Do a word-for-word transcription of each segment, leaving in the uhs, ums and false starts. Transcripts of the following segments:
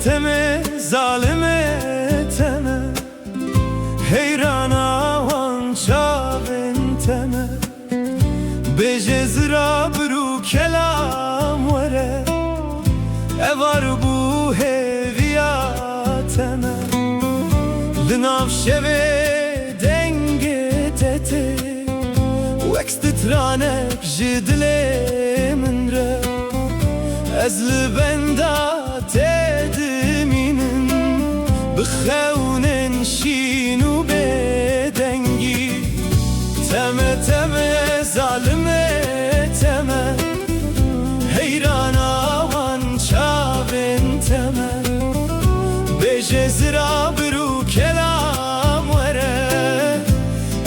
Teme, zalime teme, heyrana wan çavên teme. Bêje zira bir û kelam were, evar bû hêviya teme. Di nav şevê dengê te tê, wek stranek ji dilê min re. Ez li benda te dimînim, bi xewnên şîn û bêdengî. Teme, teme, zalime teme, heyrana wan çavên teme. Bêje zira bir û kelam were,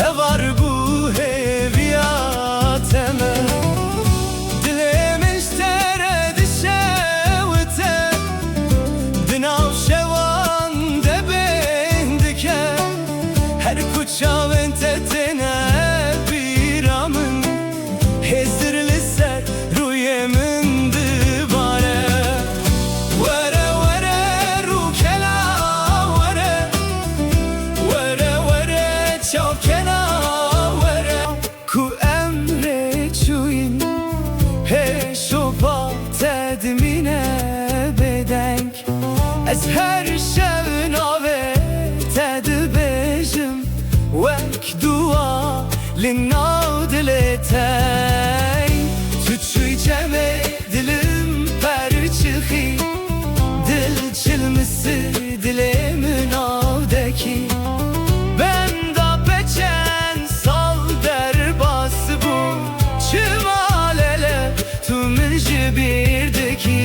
evar bû hêviya teme. Dilê min ji te re dişewite, di nav şewan de bêhn dike. Her ku çavên te têne bîra min, hêzir li ser rûyê min dibare. Were, were, rûkela were, were, were, çavkena were. Ku em rê çûyîn, pêşopa te dimîne bêdeng. Ez her şev navê te dibêjim, wek dua li nav dilê te. Tu çûyî cemê dilim perçixî, dil çilmisî dilê min avdekî. Benda pe çend sal derbas bû, çima lele tu min ji bîr dikî?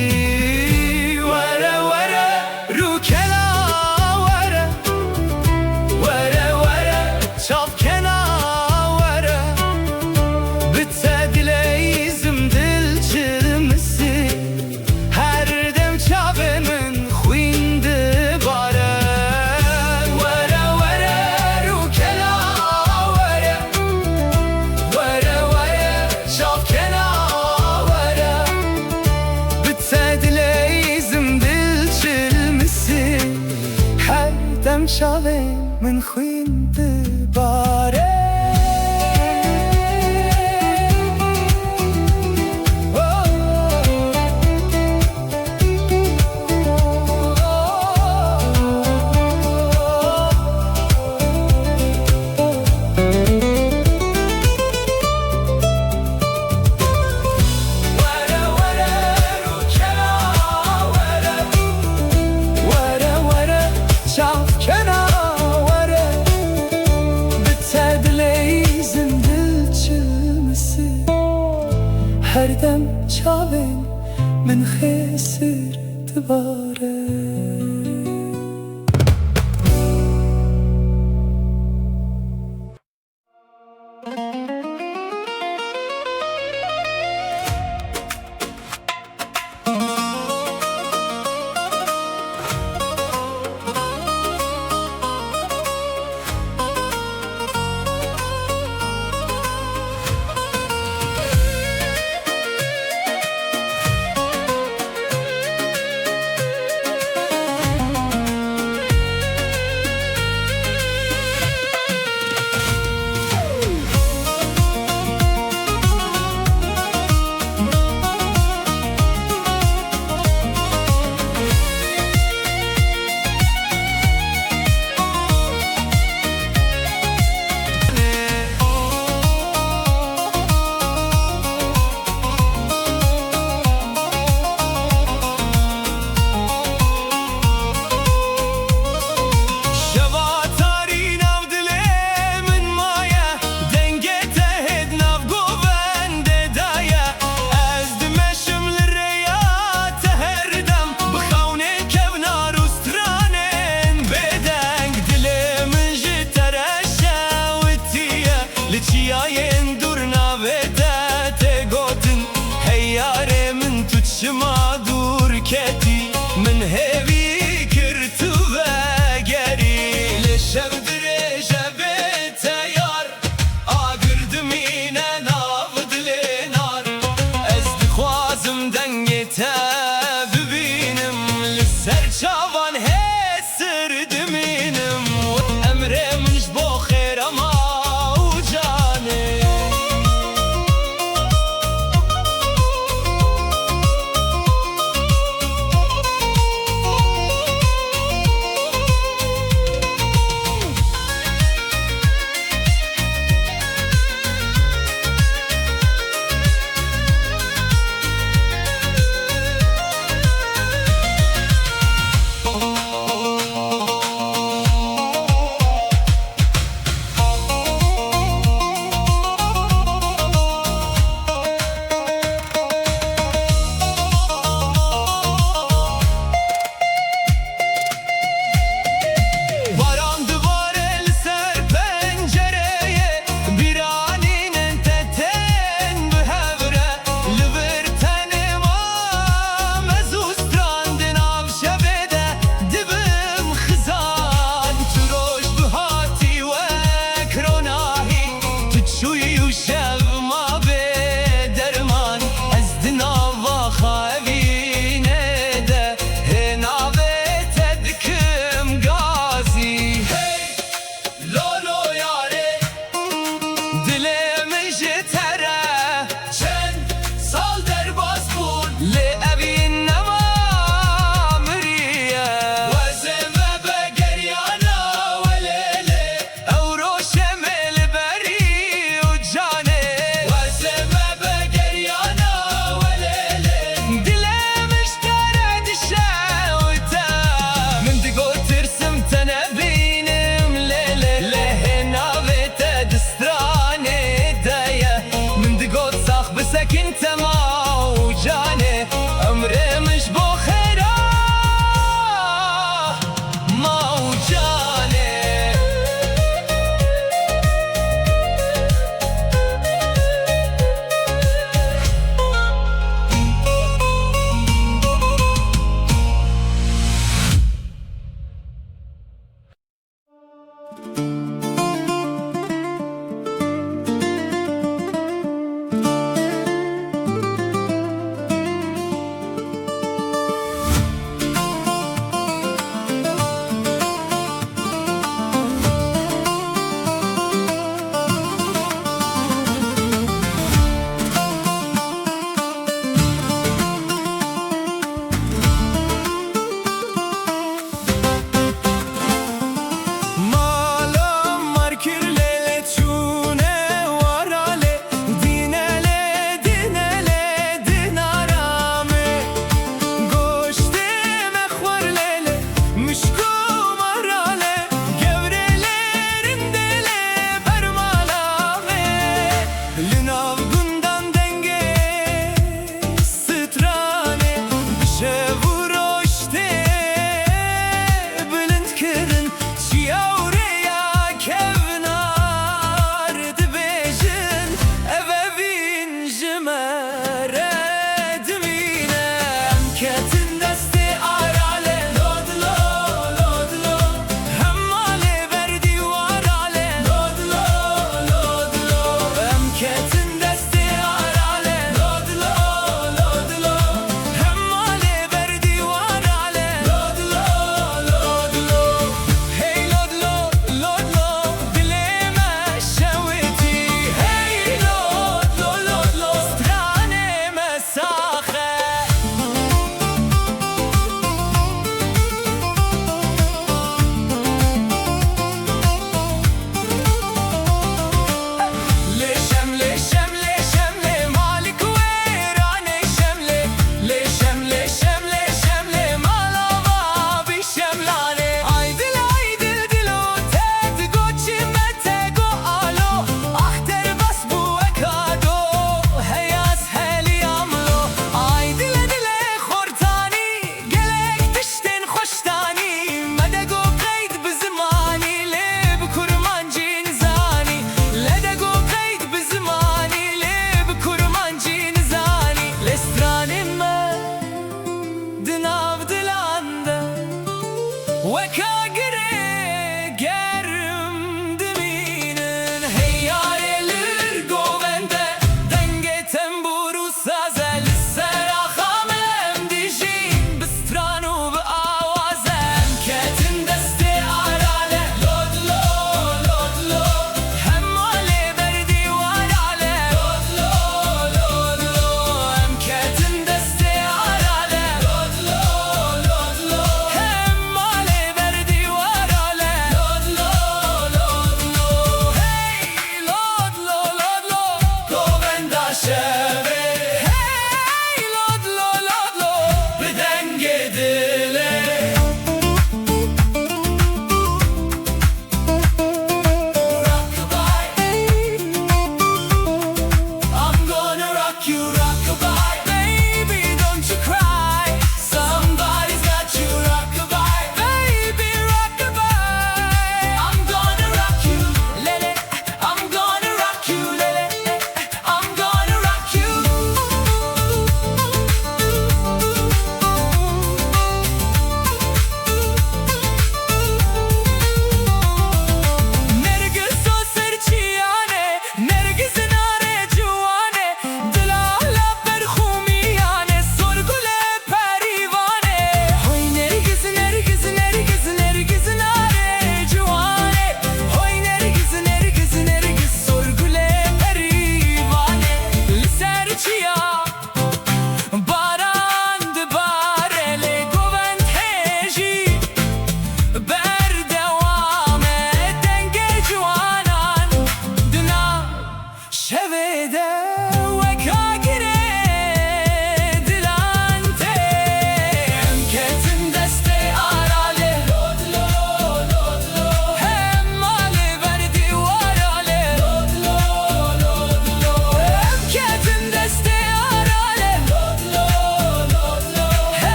Were, were, rûkela were, were, were, çavkena were. Bi te dileyîzim dil çilmisî, her dem çavê min xwîn dibare. Were, were, rûkela were, were, were, çavkena were. Bi te dileyîzim dil çilmisî, her dem çavê min xwîn dibare. Were, were, rûkela were, were, were, çavkena were. Bi te dileyîzim dil çilmisî, her dem çavên min xêsir dibare. Şeva tarî nav dilê min maye, dengê te hêd nav govendê daye. Ez dimeşim li rêya te her dem, bi xewnê kevnar û stranên bêdeng. Dilê min ji te re şewitiye, li çiyayên dûr navê te tê gotin. Hey yarê min, tu çima dûr ketî? Min hêvî kir tu vegerî. Lê şev dirêje bê te yar, agir dimîne nav dilê nar. Ez dixwazim dengê te bibînim, li ser çav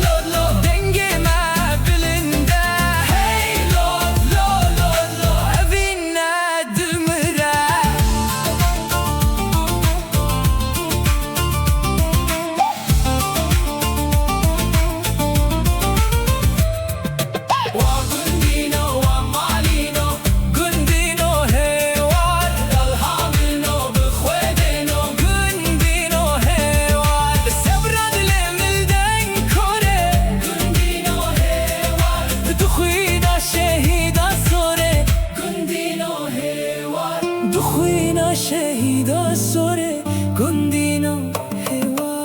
Lo, lo, dengê me bilind e. Hey, lo, lo, lo, lo, evîn nedimire. Wa gundîno, wa malîno, gundîno hêwar, dal hamilno, bi xwe dêno, gundîno hêwar. Sebra dilê min deng kore, gundîno hêwar. Di xwîna şehîda sor e, gundîno hêwar. Di xwîna şehîda sor e, gundîno hêwar.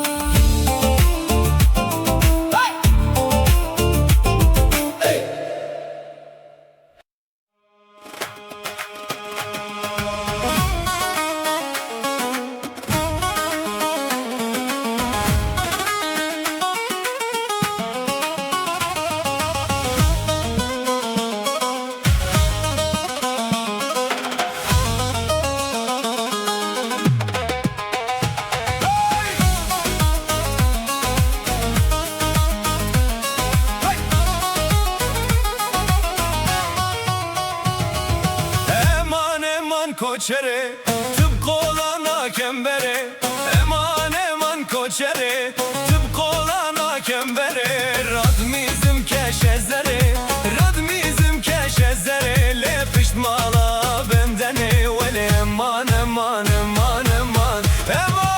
Eman, eman koçerê, tu bi qolana kemberê. Eman, eman koçerê, tu bi qolana kemberê. Radmîzim keşe zerê, radmîzim keşe zerê. Lê pişt mala bendenê welê. Eman, eman, eman, eman, eman.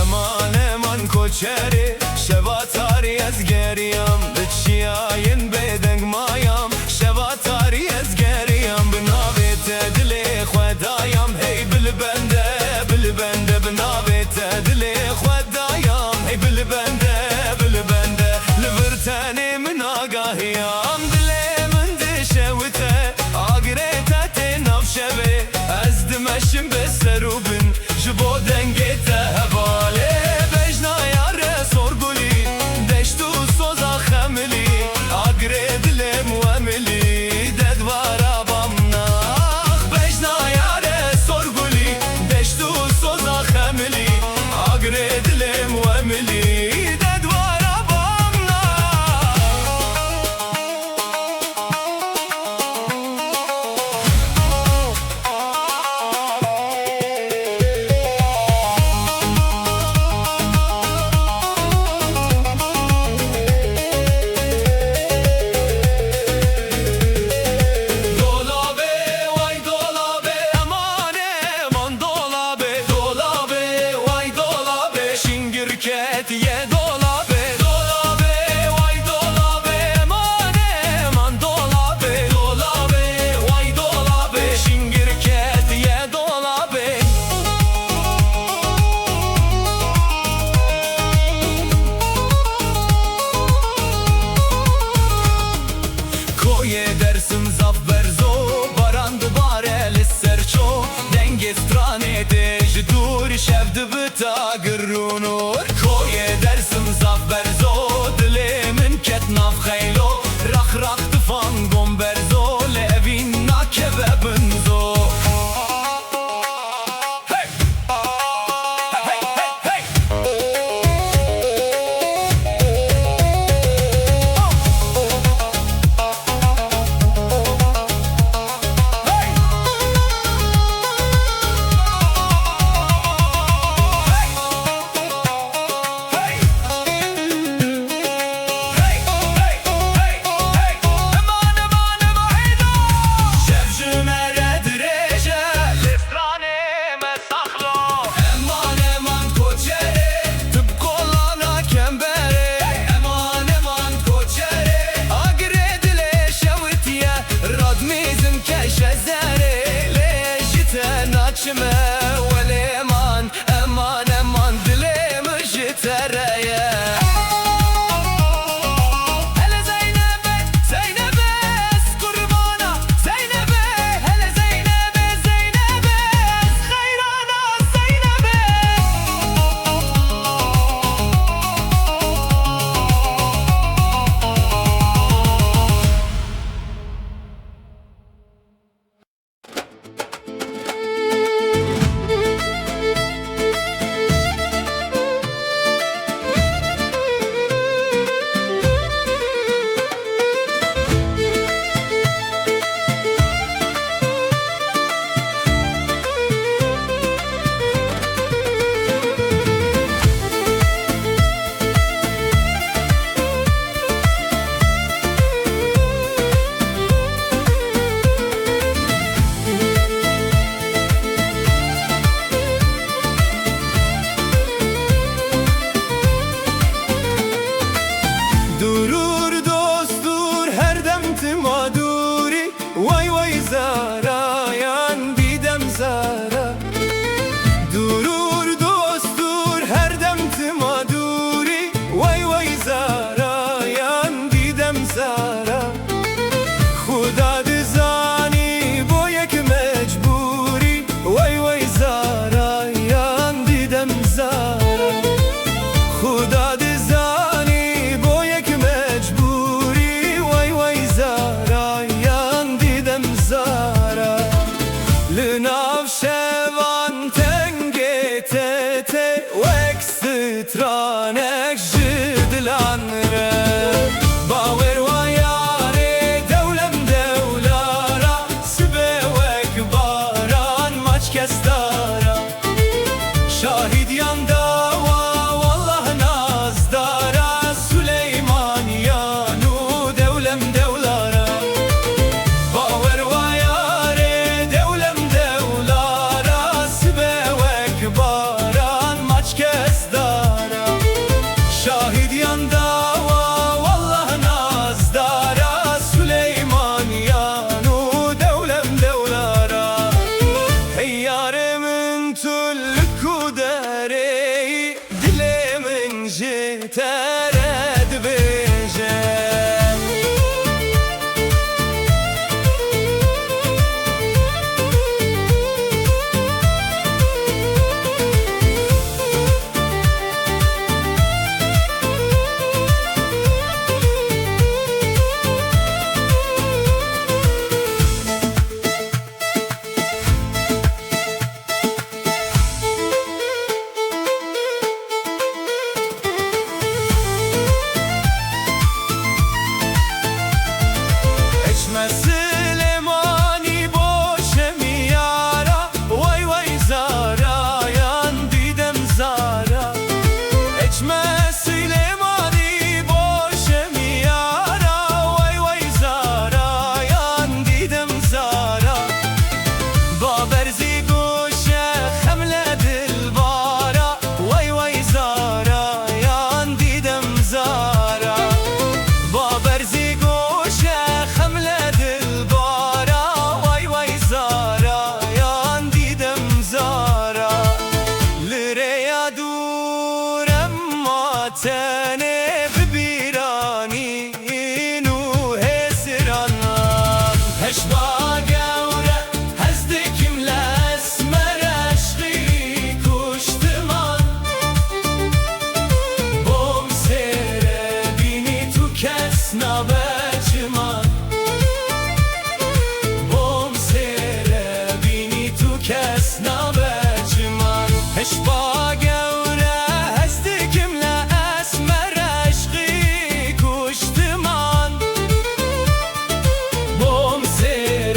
Eman, eman koçerê, şeva tarî ez geriyam, di çiyayên bêdeng mayam. Şeva tarî ez geriyam, bi navê te dilê xwe dayam. Hey bil bende, bil bende, bi navê te dilê xwe dayam. Hey bil bende, bil bende, li vir tenê min agahiyam. Dilê min dişewite, agirê te tê nav şevê. Ez dimeşim bi ser û bin, ji bo dengê te hevalê. Bejna yare sorgulî, deşt û soza xemilî, agirê dilê min wemilî, de dwara bamnax. Bejna yare sorgulî, deşt û soza xemilî, agirê dilê min wemilî, de dwara bamnax. Dolabê, way dolabê, eman, eman dolabê. Dolabê, way dolabê, şingir ketiye dolabê. Dolabê, way dolabê, eman, eman dolabê. Dolabê, way dolabê, şingir ketiye dolabê. Koyê Dersim zaf berz o, baran dibare li ser ço. Dengê stranê tê ji dûr, şev dibi tagir û nûr. Koyê Dersim zaf berz o, dilê min ket nav xeylo. Rax rax tifan gom berz o, lê evîn nakeve bin zo. Hey! Hey! Hey! Hey! Eman, eman, eman, heylo! Şev ji me re dirêj e, lê stranê me sax lo. Eman, eman koçerê, tu bi qolana kemberê. Hey! Eman, eman koçerê, agirê dilê şewitiye. Radmîzim keşe zerê, lê ji te naçime welê eman. Eman, eman, dilê min ji te re ye. Hele Zeynebe, Zeynebe, ez qurbana Zeynebe. Hele Zeynebe, Zeynebe, ez xeyrana Zeynebe. Wey wey Zara, yan Dîdem Zara. Dûr û dostûr her dem tima dûrî. Wey wey Zara, yan Dîdem Zara. Xuda dizanî bo yek mecbûrî. Wey wey Zara, yan Dîdem Zara. Xuda dizanî bo yek mecbûrî. Wey wey Zara, yan Dîdem Zara. Li nav şevan tengê te tê, wek stranek ji dilan re. Bawer wa yarê dewlem dewlara, sibe wek baran maç kes dara. Şahîdiyan dawa wallah nazdara, Suleyman yan û dewlem dewlara. Bawer wa yarê dewlem dewlara, sibe wek baran maç kes dara. Şahîdiyan dawa wallah nazdara, Suleyman yan û dewlem dewlara. Hey yarê min tu li ku derê yî, dilê min ji te re dibêje. Eçme Silêmanî bo şemiyara, wey wey Zara, yan Dîdem Zara. Eçme Silêmanî bo şemiyara, wey wey Zara, yan Dîdem Zara. Baber zî goşe xemle dilbara, wey wey Zara, yan Dîdem Zara. Baber zî goşe xemle dilbara, wey wey Zara, yan Dîdem Zara. Li rêya dûr em ma tenê bi bîranîn û hêsiranan. Heşba gewre hez dikim li esmer eşqî kuştiman. Bom sêre bînî tu kes nabe çiman. Bom sêre bînî tu kes nabe çiman. Heşba gewre hez dikim li esmer eşqî kuştiman. Bom sêre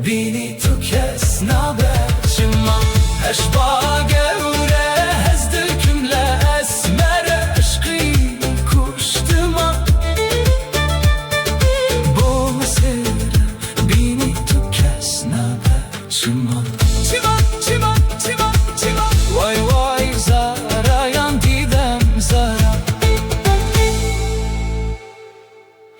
Bînî tu kes nabe çima. Eşba